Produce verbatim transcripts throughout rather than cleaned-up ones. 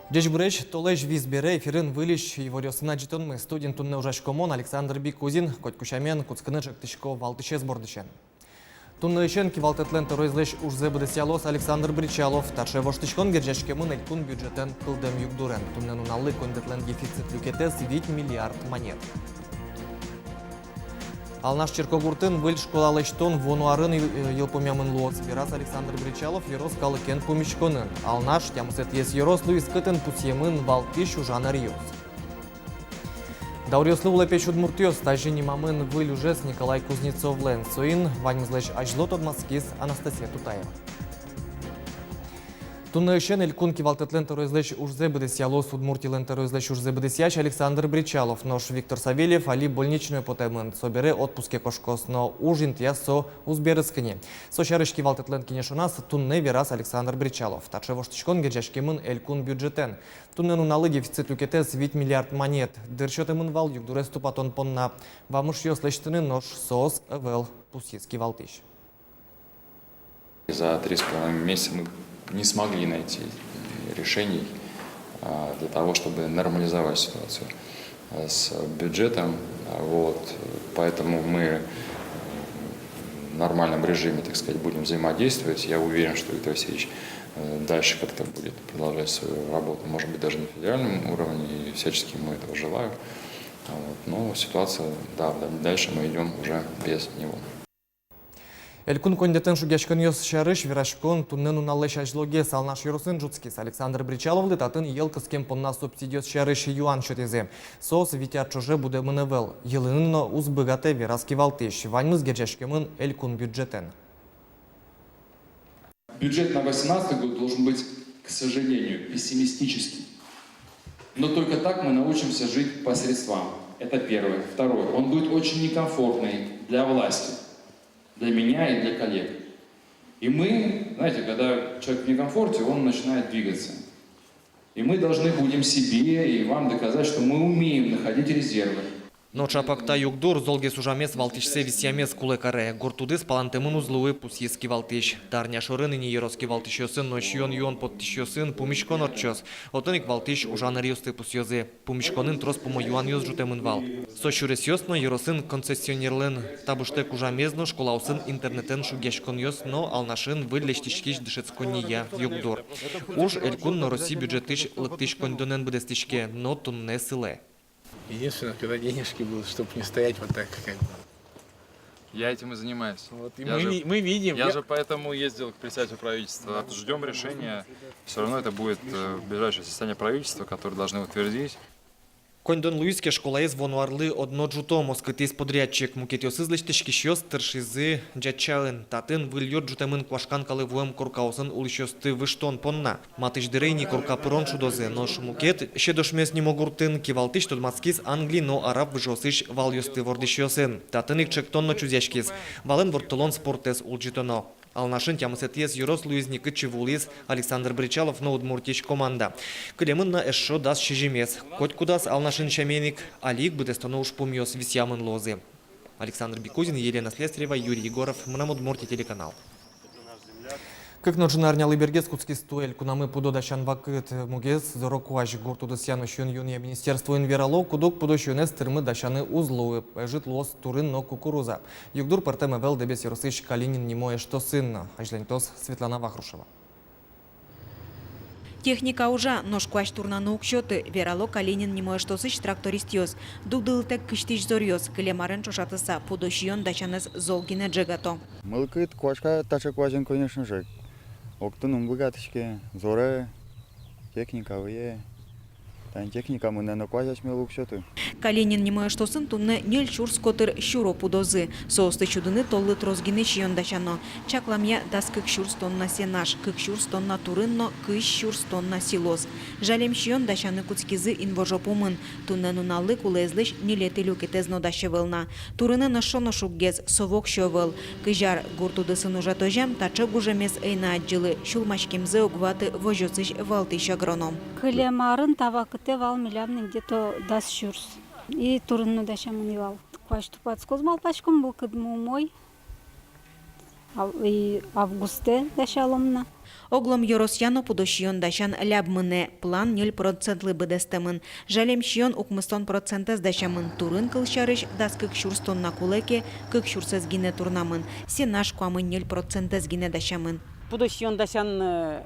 Ӟечбуресь! Толэзь вис бере эфирын выльысь иворъёсын адӟытонмы. Студиын туннэ ужасько мон, Александр Бикузин. Котьку сямен кутскыны ӵектӥсько валтӥсез бордысен. Туннэысен кивалтэтлэн тӧроезлэсь ужзэ быдэсъялоз Александр Бречалов. Таӵе воштӥськон герӟаськемын элькун бюджетэн кылдэм югдурен. Туннэ нуналлы коньдэтлэн дефицит люкетэз вить миллиард манет. Алнаш черкогуртын выль школа лэсьтон вуоно арын йыл-, йылпумъямын луоз, вераз Александр Бречалов ёрос калыкен пумиськонын. Алнаш тямысэтӥез ёрос луиз, кытын пусъемын валтӥсь ужан ӧръёс. «Дауръёслы улэпесь удмуртъёс» — тазьы нимамын выль ужез Николай Кузнецовлэн. Соин ваньмызлэсь азьло тодматскиз Анастасия Тутаева. Туннэысен элькун кивалтэтлэн тӧроезлэсь ужзэ быдэсъялоз Удмуртилэн тӧроезлэсь ужзэ быдэсъясь Александр Бречалов. Нош Виктор Савельев али больничное потэмын. Собере отпуске кошкоз, но уж интыяз со уз берытскы ни. Со сярысь кивалтэтлэн кенешоназ туннэ вераз Александр Бречалов. Таӵе воштӥськон герӟаськемын элькун бюджетэн. Туннэ нуналлы дефицит люкетэз вить миллиард манет. Дыр сётэмын вал югдурез тупатон понна вамышъёс лэсьтыны, нош соос ӧвӧл, пусйиз кивалтӥсь. За три с половиной месяца мы не смогли найти решений, а, для того, чтобы нормализовать ситуацию, а, с бюджетом. А, вот, поэтому мы в нормальном режиме, так сказать, будем взаимодействовать. Я уверен, что Виктор Васильевич, э, дальше как-то будет продолжать свою работу, может быть, даже на федеральном уровне, и всячески ему этого желаю. А, вот, но ситуация, да, да, дальше мы идём уже без него. Элькун коньдэтэн шугъяськонъёс сярысь вераськон туннэ нуналлэсь азьлогес Алнаш ёросын ӝутскиз. Александр Бречаловлы татын йӧл кыскем понна субсидиос сярысь юан сётӥзы. Соос вить ар ӵоже будэмын ӧвӧл. Йылыны но уз быгатэ, вераз кивалтӥсь. Ваньмыз герӟаськемын элькун бюджетэн. Бюджет на восемнадцатый год должен быть, к сожалению, пессимистическим. Но только так мы научимся жить по средствам. Это первое. Второе. Он будет очень некомфортный для власти, для меня и для коллег. И мы, знаете, когда человек в некомфорте, он начинает двигаться. И мы должны будем себе и вам доказать, что мы умеем находить резервы. Но ӵапак та югдур золгес ужамез валтӥсьсэ висъямез кулэ каре. Гурт удыс палэнтэмын уз луы, пусйиз кивалтӥсь. Та арня шорын ини ёрос кивалтӥсьёсын но сиён-юон поттӥсьёсын пумиськон ортчоз. Отын ик валтӥсь ужан ӧръёсты пусйозы. Пумиськонын трос пумо юанъёс ӝутэмын вал. Со сюресъёс но, ёросын концессионерлэн табыштэк ужамез но, школаосын интернетэн шугъяськонъёс но, Алнашын выль лэсьтӥськись дышетсконния югдур. Уж элькун но Россия бюджетысь лыктӥсь коньдонэн быдэстӥське, но туннэ сылэ. Единственное, когда денежки будут, чтоб не стоять вот так, как бы. Я этим и занимаюсь. Вот, и Я мы же, ви-, мы видим, я я же поэтому ездил к председателю правительства. Ждём решения. Всё равно это будет, э, ближайшее заседание правительства, которое должны утвердить. Коньдон луиз ке, школаез вуоно арлы одно ӝутом, оскытӥз подрядчик. Мукетъёсыз лэсьтӥськисьёс тыршизы Ӟатчаын. Татын выль юрт ӝутэмын куашкан калэ вуэм коркаосын улӥсьёсты выжтон понна. Матысь дыре ини корка пырон шудозы, нош мукет Седошмес нимо гуртын кивалтӥсь тодматскиз англи но араб выжыосысь валъёсты вордӥсьёсын. Татын ик ӵектон но чузъяськиз: валэн ворттылон спортэз улӟытоно. Алнашын тямысэтӥез ёрос луиз ни, кытчы вуылӥз Александр Бречалов но Удмуртиысь команда. Кылемын на эшшо дас сизьымез. Котькудаз, Алнашын сямен ик, али ик быдэстоно ужпумъёс висъямын луозы. Александр Бикузин, Елена Слесарева, Юрий Егоров, «Мынам Удмуртие» телеканал. Кык но ӝыны арнялы бергес кутскиз туэ элькунамы пудо дасян вакыт. Мугез зоро куазь. Гурт удысъя но сиён-юонъя министерствоын верало: куд-ог пудо сиёнэз тырмыт дасяны уз луы, ӧжыт луоз турын но кукуруза. Югдур пӧртэм ӧвӧл Дэбес ёросысь Калинин нимо эштосын но. Азьланьтоз Светлана Вахрушева. Техника ужа, нош куазь турнаны уг сёты, верало Калинин нимо эштосысь трактористъёс. Дугдылытэк кыстӥсь зоръёс кылем арен ӵошатыса пудо сиён дасянэз зол гинэ ӝегато. Мылкыд куашка таӵе куазен, конечно же. Октыны ум быгатӥське, зоре, техника вые. Тани техника мынэ но, куазь асьмелы уг сёты. Калинин нимо эштосын туннэ ньыль сюрс котыр сюро пудозы. Соосты сюдыны толлы трос гинэ сиён дасяно. Чакламъя, дас кык сюрс тонна сенаж, кык сюрс тонна турын но кызь сюрс тонна силос. Жалем сиён дасяны кутскизы инвожо пумын. Туннэ нуналлы кулэезлэсь ньылетӥ люкетэз но дась ӧвӧл на. Турынэн эшшо но шуггес, со воксё ӧвӧл. Кызь ар гурт удысын ужатозям таӵе гужемез ӧй на адӟылы, сюлмаськемзэ уг ваты возёсысь валтӥсь агроном. Кылем арын та вакытэ вал милям ни где-то дас сюрс. И турын но дасямын ӧй вал. Куазь тупатскоз, малпаськом, мылкыдмы умой. Ав-, и августэ дасялом на. Оглом ёросъя но пудо сиён дасян ляб мынэ, план ньыль процентлы быдэстэмын. Жалем сиён укмыстон процентэз дасямын. Турын, кылсярысь, дас кык сюрс тонна кулэ ке, кык сюрсэз гинэ турнамын. Сенаж куамын ньыль процентэз гинэ дасямын. Пудо сиён дасян, э,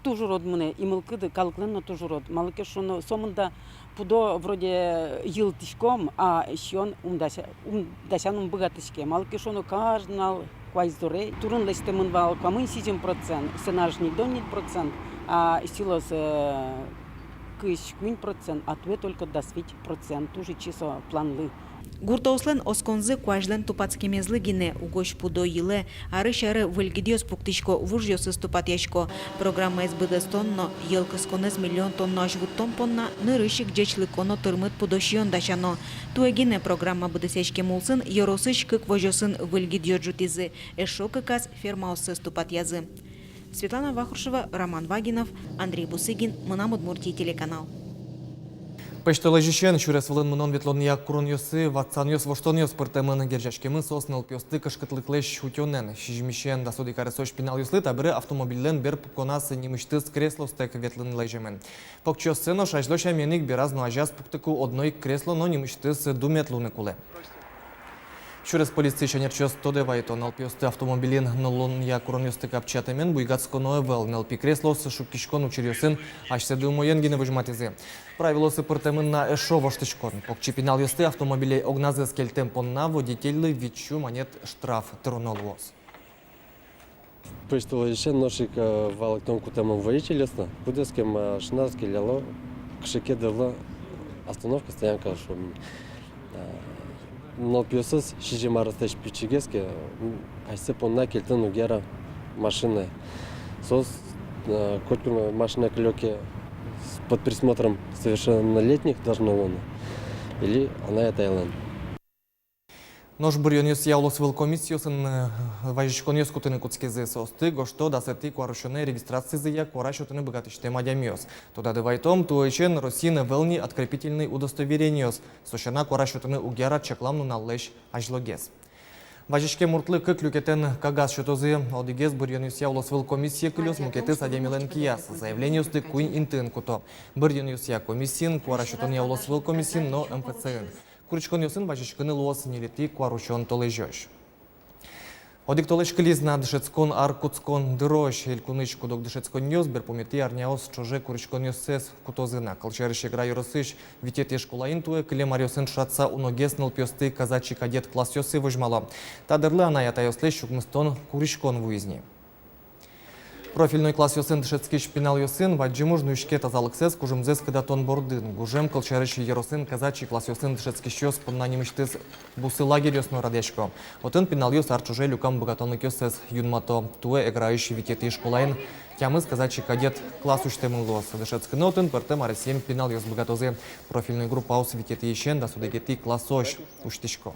туж урод мынэ, и мылкыды калыклэн но туж урод. Малы ке шуоно, сомында пудо вроде йылтӥськом, а сиён ум дася-, ум дасян ум быгатӥське. Малы ке шуоно, каждый нунал куазь зоре. Турын лэсьтэмын вал куамын сизьым процент, сенаж ньыльдон ньыль процент, а силос, э, кызь куинь процент, а туэ только дас вить процент. Туж ичи со планлы. Гуртъёслэн осконзы куазьлэн тупатскемезлы гинэ. Угось пудо йылэ, арысь аре выль гидъёс пуктӥсько, вужъёсыз тупатъясько. Программаез быдэстон но йӧл кысконэз миллион тоннаозь вуттон понна нырысь ик ӟечлыко но тырмыт пудо сиён дасяно. Туэ гинэ программа быдэсъяськем улсын ёросысь кык возёсын выль гидъёс ӝутӥзы, эшшо кыказ фермаоссэс тупатъязы. Светлана Вахрушева, Роман Вагинов, Андрей Бусыгин, «Мынам Удмуртие» телеканал. Пӧсьтолэзьысен сюрес вылын мынон-ветлонъя куронъёсы ватсанъёс, воштонъёс пыртэмын. Герӟаськемын соос нылпиосты кышкытлыклэсь утёнэн. Сизьымысен дас одӥг аресозь пиналъёслы табере автомобильлэн бер пуконаз нимысьтыз креслоостэк ветлыны лэземын. Покчиоссэ нош азьло сямен ик бераз но азяз пуктыку одно ик кресло но нимысьтыз думет луыны кулэ. Сюрес полициысь ӧнерчиос тодэ вайыто: нылпиосты автомобилен нуллонъя куронъёсты капчиятэмен буйгатсконо ӧвӧл. Нылпи креслоос шуккиськон учыръёсын асьсэды умоен гинэ возьматӥзы. Правилоосы пыртэмын на эшшо воштӥськон: покчи пиналъёсты автомобиле огназэс кельтэм понна водительлы витьсю манет штраф тыроно луоз. Пӧсьтолэзьысен нош ик, э, валэктон кутэмын водительёслы: кудӥз ке машинаез келяло кыӵе ке дырлы, остановка, стоянка, шуом. Э, нылпиосыз сизьым аресозь пичигес ке, м, асьсэ понна кельтыны уг яра машинае. Соос, э, котькуд машинае кылё ке, с-, под присмотром совершеннолетних должно луыны, или анай-атайлэн. Нош быръёнъёсъя улосвыл комиссиосын, э, вазиськонъёс кутыны кутскизы. Соосты гожто дасэтӥ куарусёнэ регистрацизыя куара сётыны быгатӥсьтэм адямиос. Тодады вайытом, туэысен Россиын ӧвӧл ни открепительной удостоверениос. Со сяна, куара сётыны уг яра чаклам нуналлэсь азьлогес. Вазиськем муртлы кык люкетэн кагаз сётозы. Одӥгез быръёнъёсъя улосвыл комиссие кылёз, мукетыз адямилэн кияз. Заявлениосты куинь интыын куто: быръёнъёсъя комиссиын, куара сётонъя улосвыл комиссиын но МФЦ-ын. Куриськонъёсын вазиськыны луоз ньылетӥ куарусён толэзёзь. Одӥг толэзь кылиз на дышетскон ар кутскон дырозь. Элькунысь куд-ог дышетсконниос берпуметӥ арняос ӵоже куриськонъёссэс кутозы на. Кылсярысь, Эгра ёросысь витетӥ школаын туэ кылем аръёсын ӵошатыса уногес нылпиосты казачий кадет классъёсы возьмало. Та дырлы анай-атайёслэсь укмыстон куриськон вуиз ни. Профильной классъёсын дышетскись пиналъёсын бадӟым уж нуиське тазалыксэс, кужымзэс кыдатон бордын. Гужем, кылсярысь, ёросын казачий классъёсын дышетскисьёс понна нимысьтыз бусы лагерьёс но радъясько. Отын пиналъёс ар ӵоже люкам быгатонлыкъёссэс юнмато. Туэ Эграысь витетӥ школаын тямыс казачий кадет класс усьтэмын луоз. Дышетскыны отын пӧртэм аресъем пиналъёс быгатозы. Профильной группаос витетӥысен дас одӥгетӥ классозь усьтӥсько.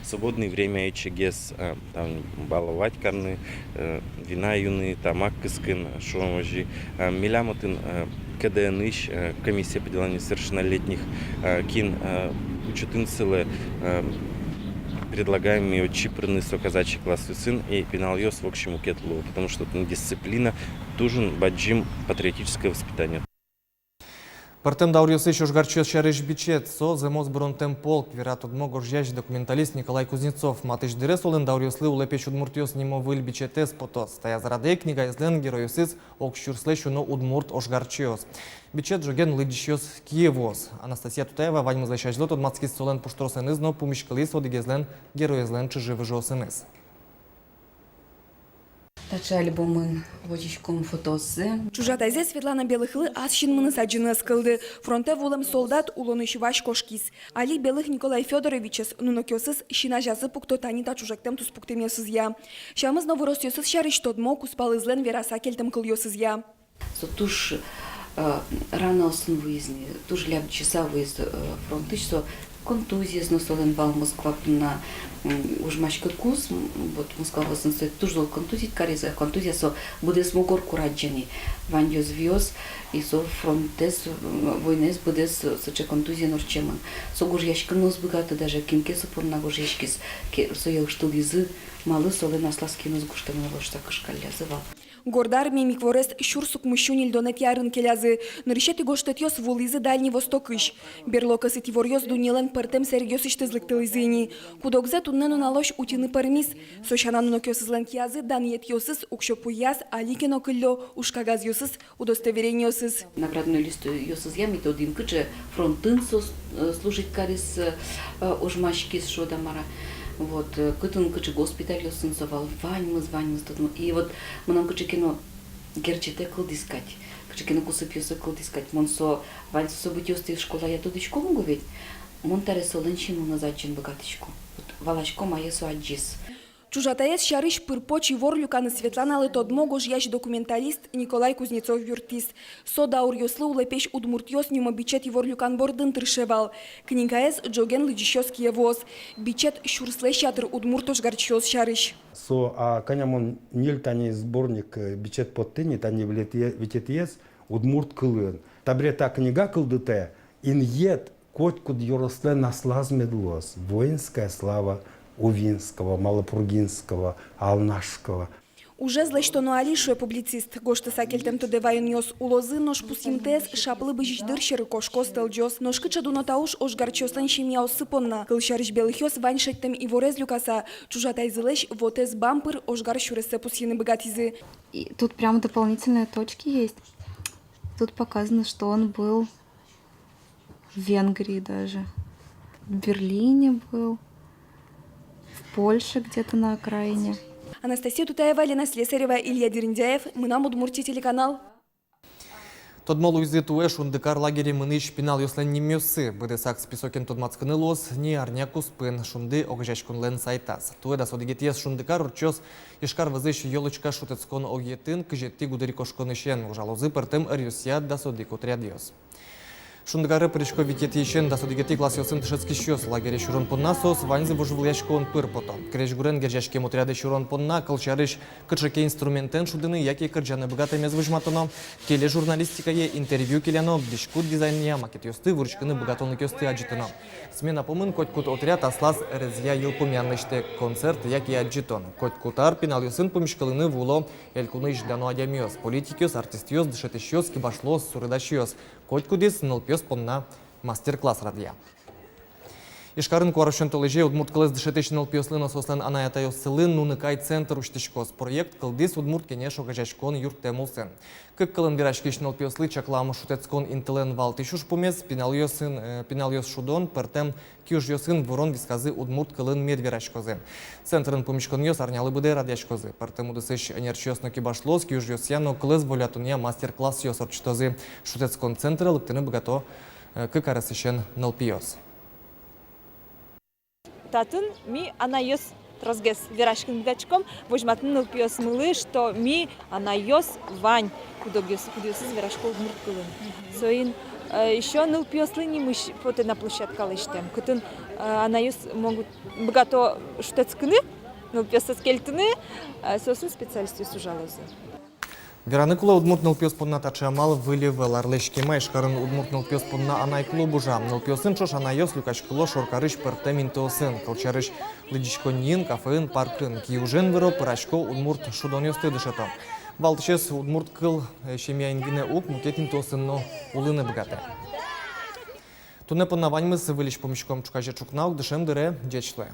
Свободное время ичигес, э, там, баловать карыны, э, вина юыны, тамак кыскыны, шуом озьы. Э, милям отын, э, КДН-ысь, э, комиссия по делам несовершеннолетних, э, кин, э, учётын сылэ, э, предлагаем ми отчы пырыны со казачий классъёсын, и пиналъёс воксё мукет луо, потому что отын дисциплина, туж ик бадӟым патриотическое воспитание. Пӧртэм дауръёсысь ожгарчиос сярысь бичет. Со зэмос быронтэм полк, вера тодмо гожъясь, документалист Николай Кузнецов. Матысь дыре солэн «Дауръёслы улэпесь удмуртъёс» нимо выль бичетэз потоз. Таяз радэ книгаезлэн геройёсыз ог сюрслэсь уно удмурт ожгарчиос. Бичет ӝоген лыдӟисьёс кие вуоз. Анастасия Тутаева ваньмызлэсь азьло тодматскиз солэн пуштросэныз но пумиськылӥз одӥгезлэн героезлэн чыжы-выжыосыныз. Таӵе альбомын возиськом фотооссы. Чужатайзэ Светлана Белыхлы ас синмыныз адӟыны ӧз кылды. Фронтэ вуылэм солдат улонысь вазь кошкиз. Али Белых Николай Фёдоровичез нуныкаосыз син азязы пукто тани та чужектэм туспуктэмъёсызъя. Сямыз но выросъёсыз сярысь тодмо кузпалызлэн вераса кельтэм кылъёсызъя. Со туж, э, ранаосын вуиз ни, туж лябӟыса вуиз, э, фронтысь. Со контузиез но солэн вал Москва понна, м, ужмаськыкуз, м, вот Москва вӧзын сое туж зол контузить каризы, а контузия со быдэс мугор курадӟе ни. Ваньёс виос, и со фронтэз, м, войнаез быдэс сыӵе контузиен ортчемын. Со гожъяськыны но уз быгаты, даже кин ке со понна гожъяськиз ке, сое ыштылӥзы, Малы солэн аслаз киноез гожтэмын ӧвӧл шуса кышкаллязы вал. Горд армием ик иворез сюрс укмыссю ньыльдонэтӥ арын келязы. Нырысетӥ гожтэтъёс вуылӥзы Дальний Востокысь. Берло кӧсыт иворъёс дуннелэн пӧртэм сэрегъёсысьтыз лыктылӥзы ини. Куд-огзэ туннэ нуналозь утьыны пӧрмиз. Со сяна, нунокъёсызлэн киязы данъетъёсыз, уксё пуйяз, али ке но кыллё, ужкагазъёсыз, удостоверениосыз. Наградной листъёсызъя ми тодӥм, кыӵе фронтын со, э, служить кариз, э, ожмаськиз, шуод-а мар-а. Вот, э, кытын, кыӵе госпитальёсын со вал, ваньмыз, ваньмыз тодмо. И вот мынам кыӵе ке но герӟетэ кылдӥз кадь, кыӵе ке но кусыпъёсэ кылдӥз кадь. Мон со, вань со событиосты школая тодӥськом уго ведь, мон табере солэн синмыныз адӟыны быгатӥсько. Вот валасько, мае со адӟиз. Чужатаез сярысь пыр-поч ивор люканы Светланалы тодмо гожъясь-документалист Николай Кузнецов юрттӥз. Со дауръёслы улэпесь удмуртъёс нимо бичет ивор люкан бордын тырше вал. Книгаез ӝоген лыдӟисьёс кие вуоз. Бичет сюрслэсь ятыр удмурт ожгарчиос сярысь. Со, а, кӧня мон ньыль тани сборник, э, бичет поттӥ ни, тани витетӥе-, витетӥез удмурт кылын. Табере та книга кылдытэ инъет котькуд ёрослэн аслаз мед луоз: «Воинская слава Увинского, Малопургинского, Алнашского». Ужез лэсьтоно али, шуэ публицист. Гожтыса кельтэм тодэ ваёнъёс улозы, нош пусйымтэез шаплы бызись дыр сьӧры кошкоз, тӧлӟоз. Нош кыӵе дуно та уж ожгарчиослэн семьяоссы понна? Кылсярысь, Белыхъёс вань шедьтэм иворез люкаса чужатайзылэсь вотэс бампыр ожгар сюрессэ пусйыны быгатӥзы. И тут прям дополнительные точки есть. Тут показано, что он был в Венгрии даже, в Берлине был, в Польше где-то на окраине. Анастасия Тутаева, Лена Слесарева, Илья Дерендяев, «Мынам Удмуртие» телеканал. Тодмо луизы туэ «Шундыкар» лагере мынӥсь пиналъёслэн нимъёссы. Быдэсак списокен тодматскыны луоз ни арня куспын «Шунды» огазеяськонлэн сайтаз. Туэ дас одӥгетӥез «Шундыкар» ортчоз Ижкар вӧзысь «Ёлочка» шутэтскон огъетын кызетӥ гудырикошконысен. Ужалозы пӧртэм ӧръёсъя дас одӥг отрядъёс. «Шундыкаре» пырисько витетӥысен дас одӥгетӥ классъёсын дышетскисьёс. Лагере сюрон понна соос ваньзы вожвылъяськон пыр пото. Крезьгурен герӟаськем отрядэ сюрон понна, кылсярысь, кыӵе ке инструментэн шудыны яке кырӟаны быгатэмез возьматоно, тележурналистикае интервью келяно, дӥськут дизайнъя макетъёсты, вуриськыны быгатонлыкъёсты адӟытоно. Смена пумын котькуд отряд аслаз ӧрезъя йылпумъян лэсьтэ: концерт яке адӟытон. Котькуд ар пиналъёсын пумиськылыны вуо элькунысь дано адямиос: политикъёс, артистъёс, дышетӥсьёс, кибашлыос, суредасьёс. Котькудӥз нылпиос понна мастер-класс радъя. Ижкарын куарусён толэзе удмурт кылэз дышетӥсь нылпиослы но соослэн анай-атайёссылы «Нуныкай» центр усьтӥськоз. Проект кылдӥз «Удмурт Кенеш» огазеяськон юрттэм улсын. Кык кылын вераськись нылпиослы чаклам шутэтскон интылэн валтӥсь ужпумез — пиналъёсын, э, пиналъёс шудон, пӧртэм киужъёсын вырон висказы удмурт кылын мед вераськозы. Центрын пумиськонъёс арнялы быдэ радъяськозы. Пӧртэм удысысь ӧнерчиос но кибашлыос киужъёсъя но кылэз волятонъя мастер-классъёс ортчытозы. Шутэтскон центре лыктыны быгато, э, кык аресысен нылпиос. Татын ми, анайёс, тросгес вераськыны быгатӥськом, возьматыны нылпиосмылы, что ми, анайёс, вань куд-огъёс, кудъёсыз верасько удмурт кылын. Соин, э, ещё нылпиослы нимысь потэ на площадка лэсьтэм, кытын, э, анайёс могут, быгато шутэтскыны, нылпиоссэс кельтыны, э, соосын специалистъёс ужалозы. Вераны кулэ, удмурт нылпиос понна таӵе амал выль ӧвӧл. Арлэсь кема Ижкарын удмурт нылпиос понна анай клуб ужа. Нылпиосын ӵош анайёс люкаськыло шоркарысь пӧртэм интыосын, кылсярысь, лыдӟиськонниын, кафеын, паркын. Киужен выро, пырасько, удмурт шудонъёсты дышето. Валтӥсез: удмурт кыл, э, семьяын гинэ уг, мукет интыосын но улыны быгатэ. Туннэ понна ваньмыз. Выльысь пумиськом ӵуказе ӵукна ук, дышем дыре. Ӟеч луэ.